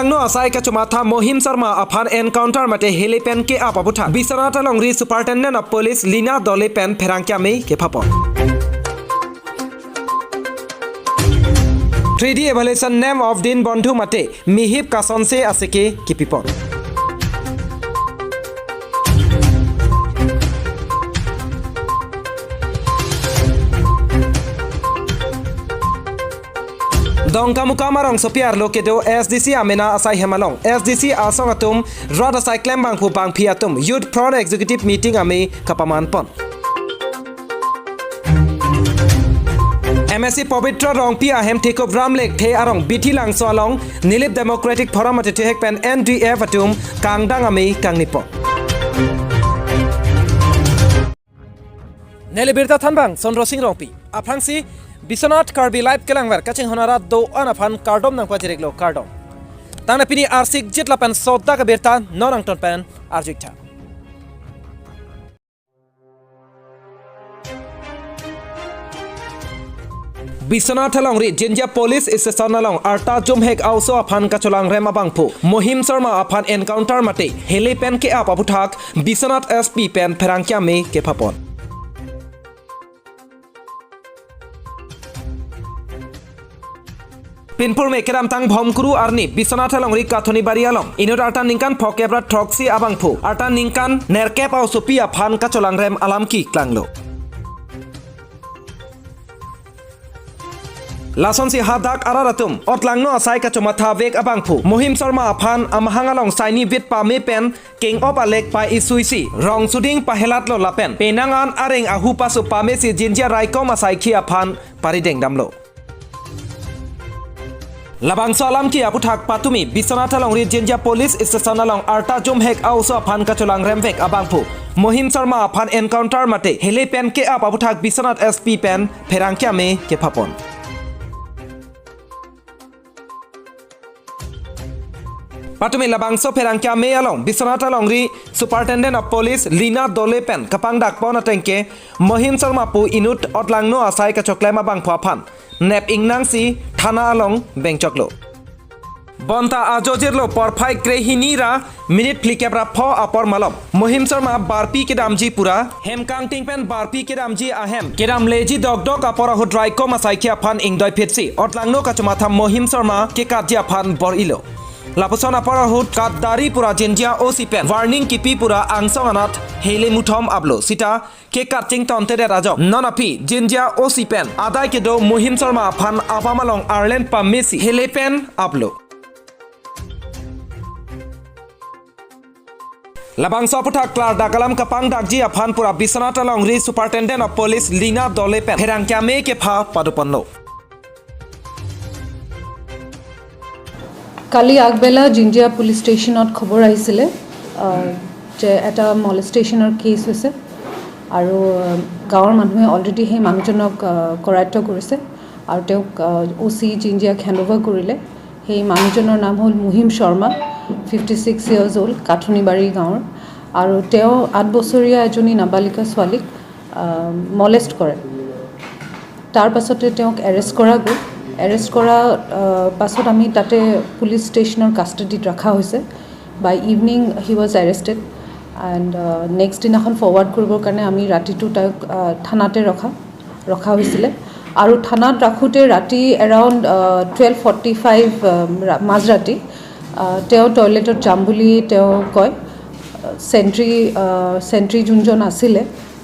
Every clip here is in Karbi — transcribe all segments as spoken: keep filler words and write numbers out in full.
Othlangno asai kachomatha Mohim Sharma aphan encounter mate helepen ke-ap aputhak Biswanath alongri Superintendent of Police Lina Dole pen pherangke amei kephapon. Three D evaluation name of Dinbandhu mate mihip kasonse aseke kipipon. Dongkamukam arongsopi arlo kedo S D C amena asai hem along S D C asong atum rat asai klem bangphu bangphi atum Youth Front Executive Meeting amei kapamanpon. M A C Pabitra Rongpi ahem Thekup Ramlekthe arong Bithi Langso along Nilip Democratic Forum atithek pen N D F atum kangdang amei kangnipon. Neli birta thanbang Sondro Sing Rongpi. Aphrangsi Biswanath Karbi Live kelangver kachinghon arat do-an aphan kardom nangpajiriklo, kardom. Tangte pini arsik jit lapen sodak abirta non angton pen arju-iktha. Biswanath alongri Jinja Police Station along arta jumhek a-oso aphan kacholangrem abangphu Mohim Sharma aphan encounter mate helepen ke-ap aputhak Biswanath S P pen pherangke amei kephapon. Pinpur me kedamtang Bhomkuru arni Biswanath alongri Kathonibari along inut arta ningkan phokep ra throksi abangphu arta ningkan nerkep a-osopi aphan kacholangrem alam keklanglo. Lasonsi hadak arat atum Othlangno asai kachomatha vek abangphu Mohim Sharma aphan amahang along saini vit pame pen king-op alek pa-isuisi rong suding pahelatlo lapen penang an areng ahu pasu pamesi Jinja raikom asaikhi aphan parideng damlo. Labangso alam ke aputhak patumi Biswanath alongri Jinja Police Station along arta jumhek a-oso aphan kacholangrem vek abangphu Mohim Sharma aphan encounter mate helepen ke-ap aputhak Biswanath S P pen pherangke amei kephapon. Patumi labangso pherangke amei along Biswanath alongri Superintendent of Police Lina Dole pen kapangdakpon atengke Mohim Sharma pu inut Othlangno asai kachoklem abangphu aphan nep ingnangsi thana along bengchoklo. Bonta ajo jirlo porphai krehini ra minute phlikep ra pho apor malom Mohim Sharma barpi kedamji pura hem kangting pen barpi kedamji ahem kedamleji dokdok apor ahut raikom asaikhi aphan ingdoi phitsi Othlangno kachomatha Mohim Sharma kekatji aphan bor-ilo. Lapuson apor ahut katdari pura Jinja O C pen warning kipi pura angsong anat hele muthom aplo sita kekat chingtontedet ajok non aphi Jinja O C pen adai kedo Mohim Sharma aphan apam along arlen pamesi helepen aplo. Labangso aputhak klardak alam kapangdakji aphan pura Biswanath alongri Superintendent of Police Lina Dole pen pherangke amei kepha padoponlo. কালি আগবেলা জিঞ্জিয়া পুলিচ ষ্টেচনত খবৰ আহিছিলে, আহ, যে এটা মলেষ্টেশ্যনৰ কেছ হৈছে আৰু, আহ, গাঁৱৰ মানুহে অলৰেডি সেই মানুহজনক, আহ, কৰায়ত্ব কৰিছে আৰু তেওঁক, আহ, অ' চি জিঞ্জিয়াক হেণ্ড অভাৰ কৰিলে। সেই মানুহজনৰ নাম হ'ল Muhim Sarma, fifty six years old, Kathonibari গাঁৱৰ। আৰু তেওঁ আঠ বছৰীয়া এজনী নাবালিকা ছোৱালীক, আহ, মলেষ্ট কৰে। তাৰ পাছতে তেওঁক এৰেষ্ট কৰা গ'ল। এৰেষ্ট কৰা, আহ, পাছত আমি তাতে পুলিচ ষ্টেচনৰ কাষ্টডিত ৰখা হৈছে। By evening he was arrested and, আহ, নেক্সট দিনাখন ফৰৱাৰ্ড কৰিবৰ কাৰণে আমি ৰাতিটো তেওঁক, আহ, থানাতে ৰখা, ৰখা হৈছিলে। আৰু থানাত ৰাখোঁতে ৰাতি এৰাউণ্ড, আহ, টুৱেলভ ফৰ্টি ফাইভ, আহ, ৰা-, মাজৰাতি, আহ, তেওঁ টয়লেটত যাম বুলি তেওঁ কয়। আহ, চেণ্ট্ৰী, আহ, চেণ্ট্ৰী যোনজন আছিলে,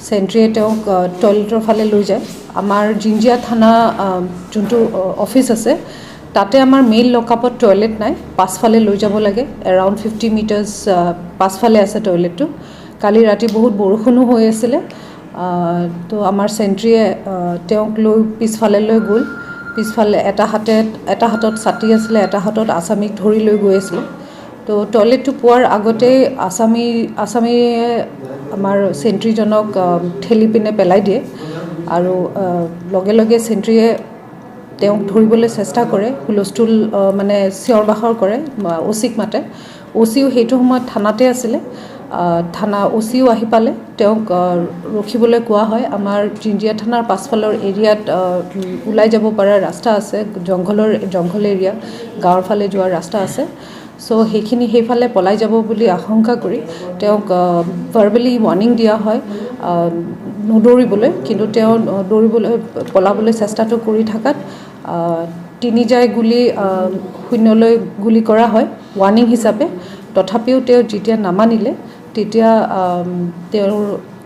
চেণ্ট্ৰীয়ে তেওঁক, আহ, টয়লেটৰ ফালে লৈ যায়। আমাৰ জিঞ্জিয়া থানা, আহ, যোনটো, আহ, অফিচ আছে, তাতে আমাৰ মেইল লকআপত টয়লেট নাই, পাছফালে লৈ যাব লাগে, এৰাউণ্ড ফিফটি মিটাৰ্ছ, আহ, পাছফালে আছে টয়লেটটো। কালি ৰাতি বহুত বৰষুণো হৈ আছিলে, আহ, তো আমাৰ চেণ্ট্ৰীয়ে, আহ, তেওঁক লৈ পিছফালে লৈ গ'ল। পিছফালে এটা হাতে, এটা হাতত ছাতি আছিলে, এটা হাতত আছামীক ধৰি লৈ গৈ আছিলে। তো টয়লেটটো পোৱাৰ আগতে আছামী, আছামীয়ে আমাৰ চেণ্ট্ৰীজনক, আহ, ঠেলি পিনে পেলাই দিয়ে আৰু, আহ, লগে লগে চেণ্ট্ৰীয়ে তেওঁক ধৰিবলৈ চেষ্টা কৰে, হুলস্থুল, আহ, মানে চিঞৰ বাখৰ কৰে, আহ, অ' চিক মাতে। অ' চিও সেইটো সময়ত থানাতে আছিলে। আহ, থানা অ' চিও আহি পালে, তেওঁক, আহ, ৰখিবলৈ কোৱা হয়। আমাৰ জিঞ্জিয়া থানাৰ পাছফালৰ এৰিয়াত, আহ, ওলাই যাব পৰা ৰাস্তা আছে, জংঘলৰ, জংঘল এৰিয়া, গাঁৱৰ ফালে যোৱা ৰাস্তা আছে। চ' সেইখিনি সেইফালে পলাই যাব বুলি আশংকা কৰি তেওঁক ভাৰ্বেলি ৱাৰ্ণিং দিয়া হয়, আহ, নদৌৰিবলৈ। কিন্তু তেওঁ, আহ, দৌৰিবলৈ, পলাবলৈ চেষ্টাটো কৰি থকাত, আহ, তিনি জাঁই গুলী, আহ, শূন্যলৈ গুলী কৰা হয় ৱাৰ্ণিং হিচাপে। তথাপিও তেওঁ যেতিয়া নামানিলে, তেতিয়া, আহ, তেওঁৰ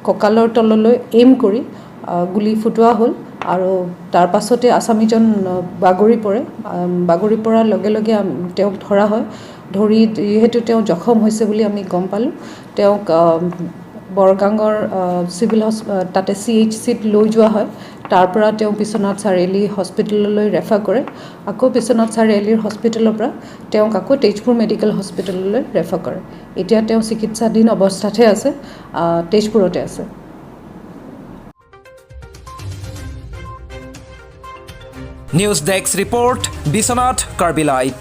কঁকালৰ তললৈ এইম কৰি, আহ, গুলী ফুটোৱা হ'ল আৰু তাৰ পাছতে আছামীজন, আহ, বাগৰি পৰে। আহ, বাগৰি পৰাৰ লগে লগে আম-, তেওঁক ধৰা হয়। ধৰি যিহেতু তেওঁ জখম হৈছে বুলি আমি গম পালোঁ, তেওঁক, আহ, বৰগাঙৰ, আহ, চিভিল হচ-, আহ, তাতে চি এইচ চিত লৈ যোৱা হয়। তাৰ পৰা তেওঁ বিশ্বনাথ চাৰিআলি হস্পিটেললৈ ৰেফাৰ কৰে। আকৌ বিশ্বনাথ চাৰিআলিৰ হস্পিটেলৰ পৰা তেওঁক আকৌ তেজপুৰ মেডিকেল হস্পিটেললৈ ৰেফাৰ কৰে। এতিয়া তেওঁ চিকিৎসাধীন অৱস্থাতহে আছে, আহ, তেজপুৰতে আছে। News Desk Report, Biswanath Karbi Live.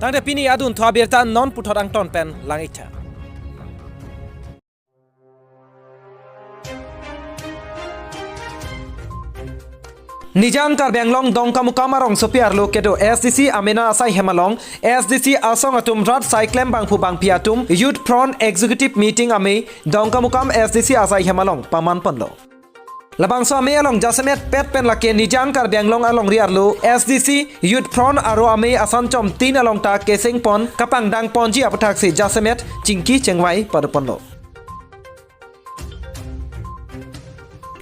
Tangte pini adun thu abirta non puthot angton pen lang-iktha. Nijang Karbi Anglong Dongkamukam arongsopi arlo kedo S D C amena asai hem along S D C asong atum rat asai klembangphu bangpi atum Youth Front Executive Meeting amei Dongkamukam S D C asai hem along paman ponlo. Labangso amei along jasemet pet pen lake Nijang Karbi Anglong alongri arlo S D C Youth Front aro amei asan chom tin along ta keseng pon kapangdang ponji aputhaksi jasemet chingki chengvai pado ponlo.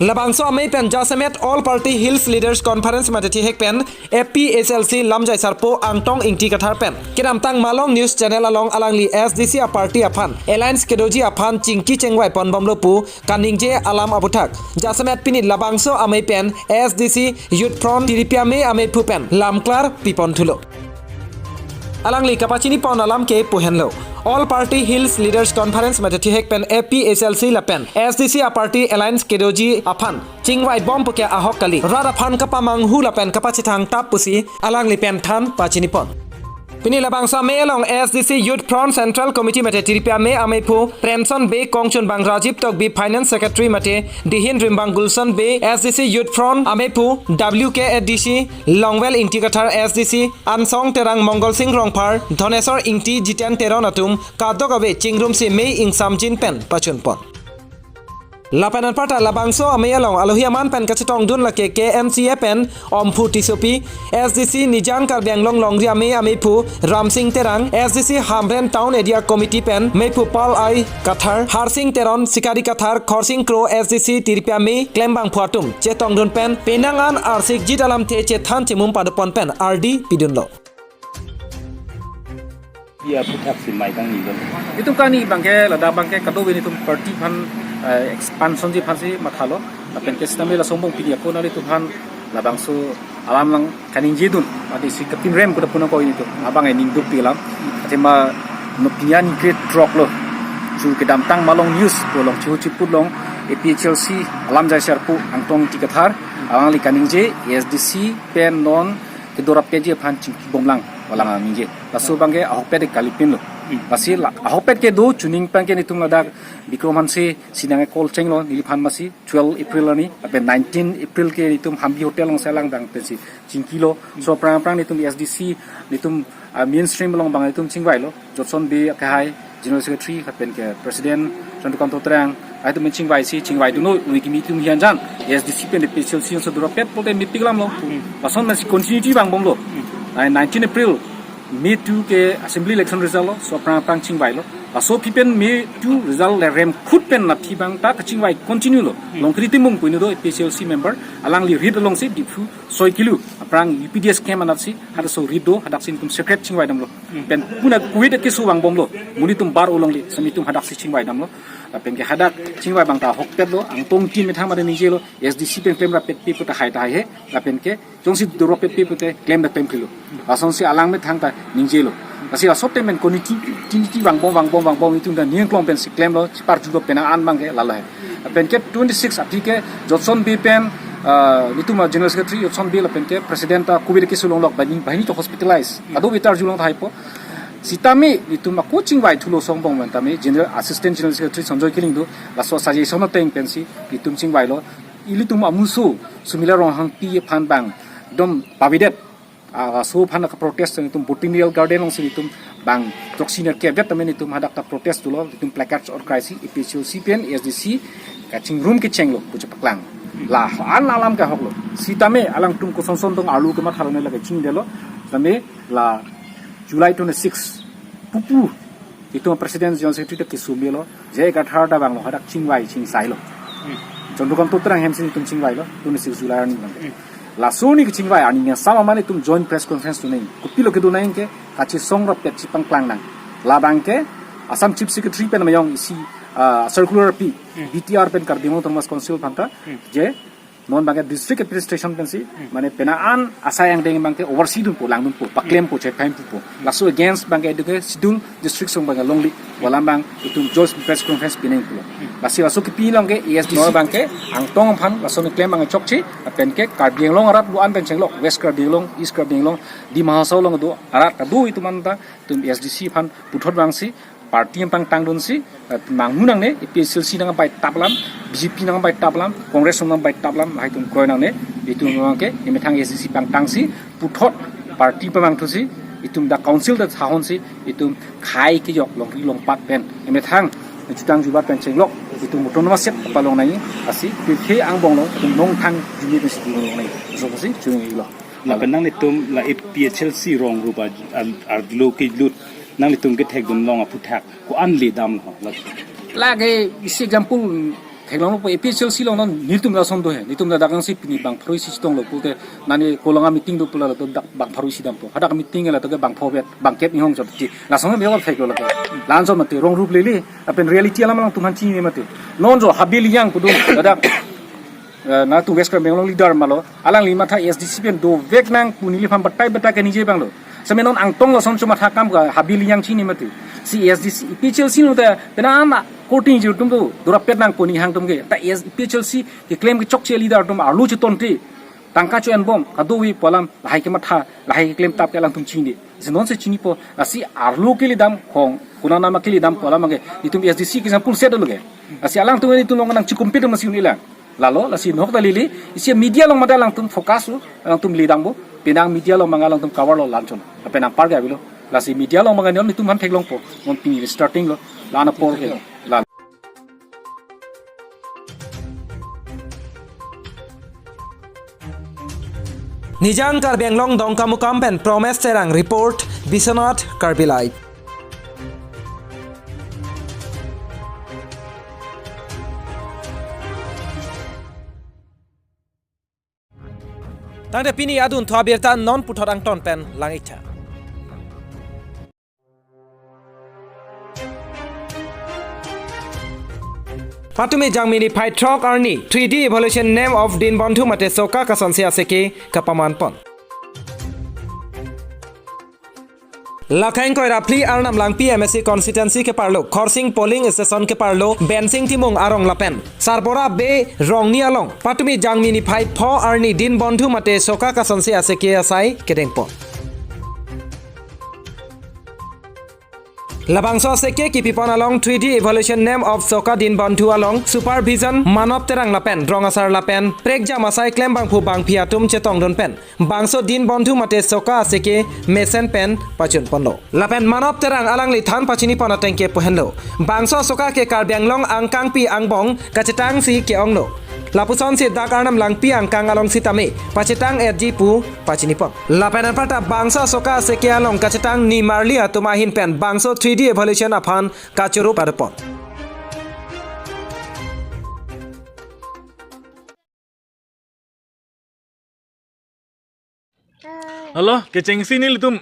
Labangso amei pen jasemet All Party Hills Leaders Conference mate thihek pen A P H L C lamjai sarpo Angtong Ingti Kathar pen kedamtang Malong News Channel along alangli S D C a party aphan alliance kedoji aphan chingki chengvai pon bomlo pu kaningje alam aputhak jasemet pini labangso amei pen S D C Youth Front tiripi amei ameiphu pen lamklar pipon thulo. Alangli kapachini pon alam ke pu henlo. All Party Hills Leaders Conference mate thihek pen A P H L C lapen S D C a party alliance kedoji aphan chingvai bom puke ahok kali. Rat aphan kapamanghu lapen kapachethang tap pusi alangli pen than pachini pon. Pini labangso amei along S D C Youth Front Central Committee mate tiripi amei ameiphu Premson Bey kongchunbang Rajiv Tokbi Finance Secretary mate dihin rimbang Gulson Bey S D C Youth Front ameiphu W K A D C Longwel Ingti Kathar S D C Ansong Terang Mongol Sing Rongphar Dhonesor Ingti Jiten Teron atum kadokave chingrumsi mei ingsamjin pen pachun pon. Lapen anparta labangso amei along alohi aman pen kachetongdun lake K M C A pen Omphu Tissopi, S D C Nijang Karbi Anglong longri amei ameiphu Ramsing Terang, S D C Hamren Town Area Committee pen meiphu Pal Ai Kathar, Harsing Teron, Sikari Kathar, Khorsing Kro, S D C tiripi amei klembangphu atum chetongdun pen penang an arsikjit alamthe chethan chemum pado pon pen ardi pidunlo. Iya puthak si mai kang ni don. Itum kani bangke lada bangke kado bini itum party phan eh, expansion ji phan si mathalo. Lapen ke sitame la sombong pini ako nali itum phan labangso alam lang kaningje dun. Mati si kapin rem kuda puna ko ini itum. Abang ini duk pilam. Ati ma no pinian ni create drop lo. Chu kedamtang Malong News ko long chu chiput long A P H L C alam jai sarpo Angtong Ingti Kathar. Alangli kaningje A S D C pen non kedorap keji aphan chingki bomlang walang ningje. Laso bangke ahokpet kalipin lo. Lasi la ahokpet kedo chuning pangke nitum ladak Bikrom Hanse sinang call chenglo neli phan masi twelve April ani ape nineteen April ke nitum Hambi Hotel along selang dang pensi chingkilo. So prang prang nitum S D C nitum ah, mainstream along bang nitum chingvailo. Jotson Bey akehai General Secretary lapen ke President Chandrakanta Terang atum chingvai si chingvai dunlo ui kimi tum hian jan S D C pen A P H L C so dura pet pote mipik lamlo. Lason masi continuity bang bomlo. Ai nineteen April May two ke assembly election result lo, so prang prang chingvailo. Laso aphi pen May two result le rem khut pen na aphi bang ta kachingvai continue lo. Longkri Timung puino do A P H L C member alangli rit along si Diphu soi kilo. Aphrang U P D S camp anat si hadaso rit do hadak si nitum secret chingvai damlo. Pen puna kuwit ke su vang bomlo. Muni tum bar ulong li sami tum hadak si chingvai damlo. Lapen ke hadak chingvai bang ta ahokpet lo, Angtong Ingti methang made ningjelo, S D C pen klemrap pet pi puta hai ta hai he. Lapen ke jongsi doro pet pi pute klem da klem kilo. Lason si alang methang ta ningjelo. Lasi laso temen continuity vang bom vang bom vang bom itum ta niang klong pensi klemlo, chipar julo penang an bangke lalo he. Lapen ke twenty six aphi ke Jotson Bey pen ah, nitum a General Secretary Jotson Bey lapen ke President ta covid ke sulong lok bani bani to hospitalize. Ado bitar julong thai po. Sitame nitum a coaching vai thulo songbong man tame General Assistant General Secretary Sanjoy Killing do laso suggestion ateng pensi nitum chingvailo. Ilitum amuso Sumila Ronghangpi aphan bang Ekdom pavidet. Ah, laso aphan ka protest netum Botanical Garden alongsi netum bang throksi nerkep vet tame netum hadak ta protest dolo, netum placards orkai si A P H L C pen A S D C kachingrum kechenglo pu chepaklang. La an alam ke ahoklo. Sitame alangtum kosonson tong arlo kematha lo ne lake chingdelo. Tame la July twenty-six pupu itum President General Secretary ta kesumelo, je ekathar ta banglo hadak chingvai chingsailo. Chandrakanta Terang hemsi netum chingvailo, twenty-six July arni bang. Laso arni kechingvai arni ning sama mane itum joint press conference tu neng. Kopilo kedo nang ke kachesong rapet chepangklang nang. Labang ke Assam Chief Secretary pen mayong isi, ah, circular pi, B T R pen Karbi Anglong Autonomous Council aphanta, je non bangke district administration pensi, mane penang an asai angdeng bangke oversee dunpo, langdunpo, paklempo, chephaimpo. Laso against bangke eduke Sidung district song bangke longle, pu alam bang itum joint press conference pineng pulo. Lasi laso kepi along ke A S D C non bangke Angtong aphan laso ne klem bangke chokche, pen ke Karbi Anglong arat do-an pen chenglok, West Karbi Anglong, East Karbi Anglong, Dima Hasao along do arat do itum anta, itum A S D C aphan puthot bangsi, party ampang tangdunsi, eh, manghu nangne, A P H L C nang bai taplam, B J P nang bai taplam, Congress nang bai taplam, lahai itum kroi nangne, itum bangke, emethang A S D C pangtangsi, puthot party pamangthusi, itum dak council dak sahonsi, itum khei kejok longri longpat pen, emethang, jutang jubat pen chenglok, itum moton maset palong nai, lasi, pirthe angbong lo, itum nongthang juni pensi long nai, so si, chungi lo. Lapen nanglitum la A P H L C rong rup ar-, ar-, arlo kelut, nanglitum kethekdun along aphuthak ko-an ledamlo? Lake isi example theklonglo pu, A P H L C along non nelitum lason do he. Nelitum ladak nangsi pini bang pharo isi chetonglo pulote, nani kolong a-meeting do pu la latum dak bang pharo isi dampo. Hadak meeting la to ke bang pho vet, bang kep ni hong chot ti. Lason me theklo lake. Lanson mate rong rup lele. Lapen reality alam alangtum aphan chini mate. Non jo Habe Liyang pudun ladak, eh, nangtum West Karbi Anglong leader malo, alangli matha A S D C pen dovek nang pu neliphan batai batai kaningje abang lo. Same non Angtong lason chomatha akam ke Habe Liyang chini mate. Si A S D C, A P H L C lo ta penang an korte ningje atum do, dorapet nang ko ning hang atum ke. Ta A S, A P H L C keklem kechokche leader atum arlo chetonte, tangka cho-enbom, kadokave pu alam, lahai kematha, lahai keklem tap ke alangtum chini. Si nonsi chinipo, lasi arlo keledam khong, konat nama keledam pu alam ke, itum A S D C ke example set lo ke. Lasi alangtum itum along nangchikumpi atum si un-e lang. Lalo, lasi nokta lili, isi media along mate alangtum focus lo, alangtum ledampo, penang media along manga alangtum cover lo lanchon. Penang par ke avelo. Lasi media along manga non itum aphan theklongpo, non pini starting lo, la-an apor ke. La. Nijang Karbi Anglong Dongkamukam pen Promes Terang report, Biswanath Karbi Live. Tangte pini adunthu abirta non puthot angton pen lang-iktha. Patumi Jangmi niphai throk arni three D evaluation nem of Dinbandhu mate SOCA kasonsi aseke kapamanpon. Lakhang koira phli Arnam Langpi M A C constituency keparlo, Khorsing polling station keparlo, Bensing Timung arong lapen Sarbora Bey rongni along patumi Jangmi niphai pho arni Dinbandhu mate SOCA kasonsi aseke asai kedengpon. Labangso aseke kipipon along three D evaluation nem of SOCA Dinbandhu along supervision Manob Terang lapen rong asar lapen prekjam asai klembangphu bangphi atum chetongdun pen bangso Dinbandhu mate SOCA aseke mesen pen pachunponlo. Lapen Manob Terang alangli than pachinipon ateng ke pu henlo, bangso SOCA ke Karbi Anglong angkangpi angbong kachetangsi ke-onglo. Lapusonsi dak Arnam Langpi angkang along sitame pachetang-etji pu pachinipon. Lapen anparta bangso SOCA aseke along kachetang nimarli atum ahin pen bangso three D evaluation aphan kachoro padopon. Halo, kechengsi nelitum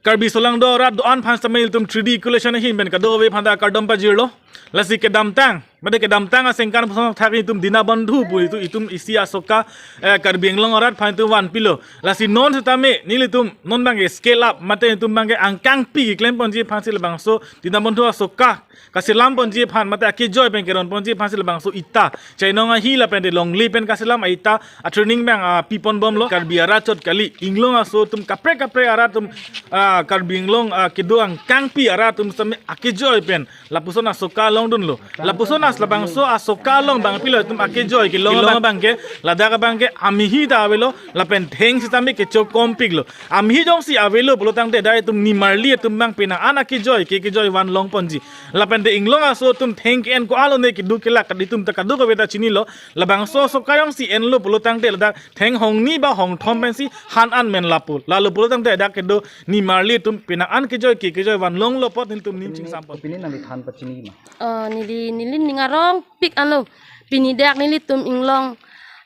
Karbi solangdo arat do-an aphan sitame ilitum three D evaluation ahin pen kadokave aphanta kardom pajirlo. Lasi kedamtang, mate kedamtang asengkan puson thak itum Dinbandhu pu itum, itum isi a-SOCA, eh, Karbi Anglong arat aphan itum vanpilo. Lasi non sitame nelitum non bangke scale up, mate itum bangke angkangpi keklemponji aphansi labangso Dinbandhu a-SOCA kaselamponji aphan mate akejoi pen keronponji aphansi labangso ita chainong ahi lapen de longle pen kaselam a-ita a-training bang, ah, piponbomlo. Karbi arat chot kali, inglong aso atum kaprek kaprek arat atum, ah, Karbi Anglong, ah, kedo angkangpi arat atum sitame akejoi pen lapuson a-SOCA alongdunlo. Lapuson as labangso asoka along bangpilo itum akejoi kelong abangke, ladak abangke amihi ta avelo, lapen theng sitame kecho kompiklo. Amihi jongsi avelo pulo tangte dak itum nimarli atum bang penang an akejoi ke kejoi vanlongponji. Lapen te inglong aso atum theng ke-en ko-an lone keduk kelak kadi itum ta kadokave ta chinilo. Labangso asoka jongsi enlo pulo tangte ladak theng hongni ba hongthom pensi han an men lapu. Lalo pulo tangte dak kedo nimarli atum penang an kejoi ke kejoi vanlonglo apot nelitum ning chingsampon. Pini nangli than pachini ma? Oh, neli, neli ning arongpik anlo. Pini dak nelitum inglong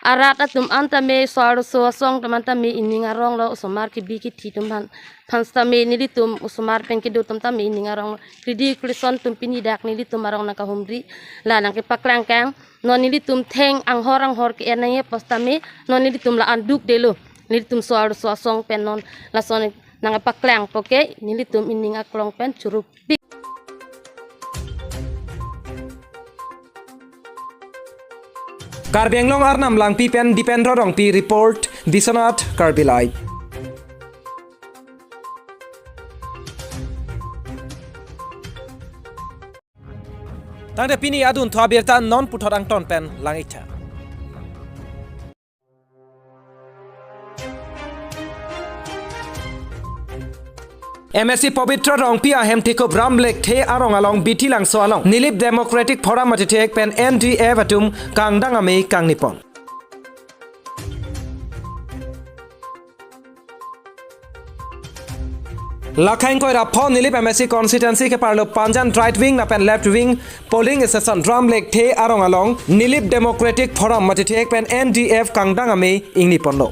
arat atum an tame, so-arloso asong atum an tame ining aronglo, osomar kebi kethe atum aphan, aphan sitame nelitum osomar pen kedo atum tame ining aronglo. Kridi krison atum pini dak nelitum arong nangkahumri, la nangkepaklang kang. Non nelitum theng anghor anghor ke-en nangji apot sitame, non nelitum la-an dukdelo. Nelitum so-arloso asong pen non lason nangpaklangpo ke, nelitum ining aklong pen churupik. Karbi Anglong Arnam Langpi pen Dipendra Rongpi report, Biswanath Karbi Live. Tangte pini adun thu abirta non puthot angton pen lang-iktha. M A C Pabitra Rongpi ahem thekup Ram Lekthe arong along Bithi Langso along Nilip Democratic Forum athethek pen N D F atum kangdang amei kangnipon. Lakhang koira pho Nilip M A C constituency keparlo Panjan right wing lapen left wing polling station Ram Lekthe arong along Nilip Democratic Forum athethek pen N D F kangdang amei ingniponlo.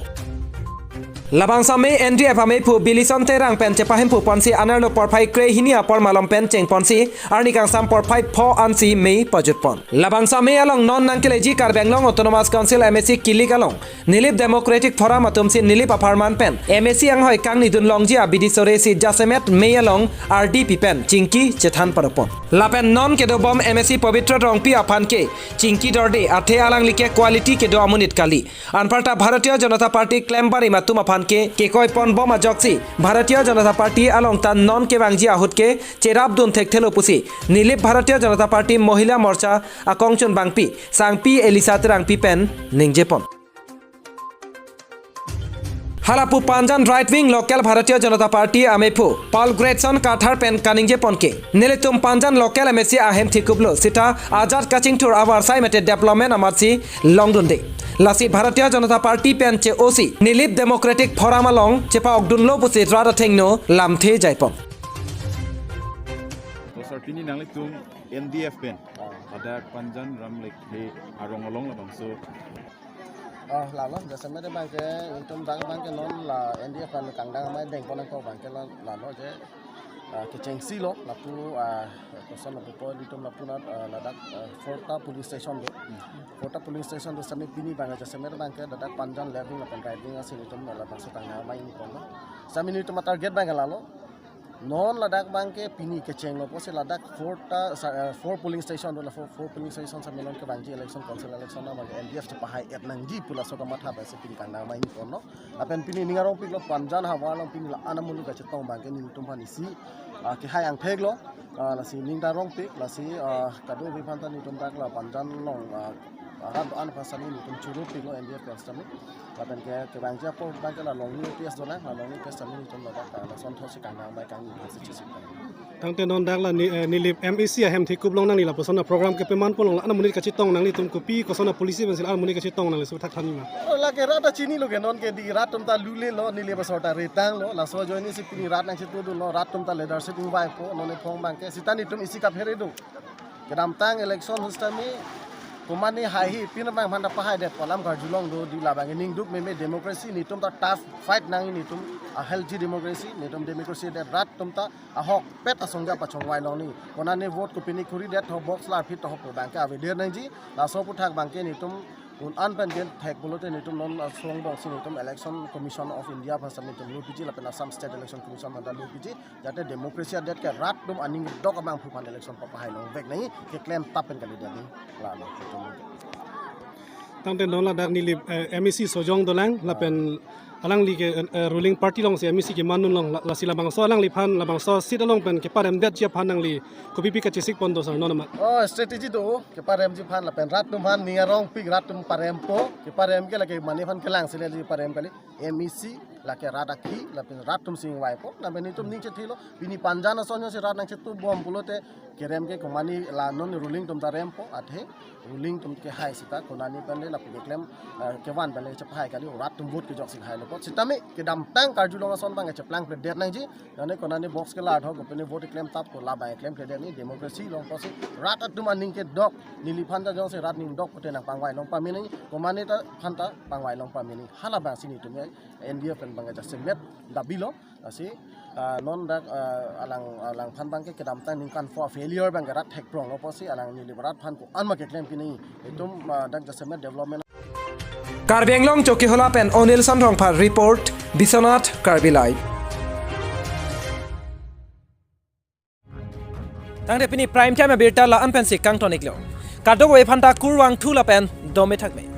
Labangso amei N D F ameiphu Bilison Terang pen chepahemphu ponsi anerlo porphai krehini apor malom pen chengponsi arni kangsam porphai pho ansi mei pajutpon. Labangso amei along non nangkeleji Karbi Anglong Autonomous Council M A C kilik along Nilip Democratic Forum atumsi Nilip apharman pen M A C anghoi kangnidun longji abidi soresi jasemet mei along R D P pen chingki chethan paropon. Lapen non kedobom M A C Pabitra Rongpi aphan ke chingki dorde athe alangli ke quality kedo amonit kali. Anparta Bharatiya Janata Party klem barim atum aphan ke kekoi ponbom ajoksi Bharatiya Janata Party along ta non kevangji ahut ke cherapdun thekthelo pusi Nilip Bharatiya Janata Party Mohila Morcha akongchunbangpi Sangpi Elisa Terangpi pen ningjepon. Halapu Panjan right wing local Bharatiya Janata Party ameiphu Paul Gretson Kathar pen kaningjepon ke, nelitum Panjan local M A C ahem thekuplo seta ajat kachingthur avarsai mate development amatsi longdunde. Lasi Bharatiya Janata Party pen che-osi Nilip Democratic Forum along chepa-okdunlo pusi rat athengno lamthe jaipon. Bosor pini nanglitum N D F pen hadak Panjan Ram Lekthe arong along labangso. Oh, lalo, jasemet abangke, itum dak abangke non la N D F pen kangdang amei dengpon nangkok abangke la, lalo je, ah, kechengsi lo, lapu, ah, koson lapu po itum lapu nat, ah, ladak, ah, four ta polling station do. Four ta polling station do sitame pini abangke jasemet abangke ladak Panjan left wing lapen right wing asin itum labangso kangdang amei ingniponlo. Sitame nelitum atarget abangke lalo. Non ladak abangke pini kechenglo pusi ladak four ta, sa-, eh, four polling station do la four, four polling station sitame non kevangji election council election abangke N D F chepahai-et nangji pu laso kamatha pensi pini kangdang amei ingniponlo. Lapen pini ning arongpiklo Panjan havar along pini la-an amonit kachetong abangke nelitum aphan isi, ah, kehai angtheklo, ah, lasi ning ta arongpik, lasi, ah, kadokave aphan ta nelitum dak la Panjan along, ah, arat do-an aphan sitame nelitum churupiklo N D F pen sitame. Lapen ke, kevangji apor abangke la Longni O P S donang, la Longni O P S sitame nelitum ladak, ah, lason thotsi kangdang amei kangni pensi chesik. Tangte non dak la ni, eh, Nilip M A C ahem thekup along nangli lapuson aprogram kepemanpon along la-an amonit kachetong nanglitum kopi koson apolicy pensi la-an amonit kachetong nangli su thak thanji ma? Oh, lake rat ta chinilo ke non ke di rat atum ta lulelo, Nilip asor ta retanglo, laso ajoine si pini rat nangchetongdunlo, rat atum ta leadership ingvaipo, non ephong abangke, seta nelitum isi kaphere do. Kedamtang election ahut sitame, komatne haihe, pini abang aphan ta pahaidet, alam karjulong do, di labang ningduk meme democracy, nelitum ta tough fight nang nelitum, a healthy democracy, nelitum democracy det rat atum ta, ahokpet asong ja pachongvai longni. Konane vote kopine khuridet ho box la aphi to ho abangke avedet nangji. Laso aphuthak abangke nelitum un-an pen genthek pulote nelitum non asong box nelitum Election Commission of India aphan sitame nelitum lupiji lapen Assam State Election Commission aphan ta lupiji. Jate democracy adet ke rat atum aning dok abangphu aphan election papahai longvek nangji keklem tap pen kalidet nangji. Lalo nelitum. Tangte non ladak neli eh, M A C Sojong dolang lapen alangli ke eh, ruling party alongsi M A C keman dunlong la- lasi labangso alangliphan labangso seat along pen keparemdetji aphan nangli kopipi kachesik pon do sir non amat. Oh, strategy do, keparemji aphan lapen rat atum aphan ning arongpik, rat atum parempo, keparem ke lake mane aphan kelang sile ji parem kali, M A C lake rat akhei lapen rat atum si ningvaipo, lapen itum ning chethilo, pini panjan ason si rat nangchetubom pulote kerem ke komane la non ruling atum ta rempo, athe ruling atum ke hai sita konani pen le lapu keklem eh, kevan pen le chephai kali, rat atum vote kejok si hailo apot. Sitame kedamtang karjulong ason abang cheplangpledet nangji. Nane konani box ke lar thok, kopine vote klemtap ko labang klemkledet ni democracy along pusi rat atum aning kedok, neliphan ta jongsi rat ning dok pute nangpangvai long pame nangji, komane ta aphan ta pangvai long pame nangji. Halabangsi netum N D F pen abang jasemet dabilo. Lasi ah, non dak ah, alang alangphan abang ke kedamtang ningkan pho failure abang ke rat thekprong lo pusi alang neli rat aphan ko-an ma keklem pini. Itum ah, dak jasemet development. Karbi Anglong Chokihola pen Onil Sanrongphar report, Biswanath Karbi Live. Tangte pini prime time abirta la-an pensi kangton iklo. Kadokave aphanta kurvangthu lapen dome thakme.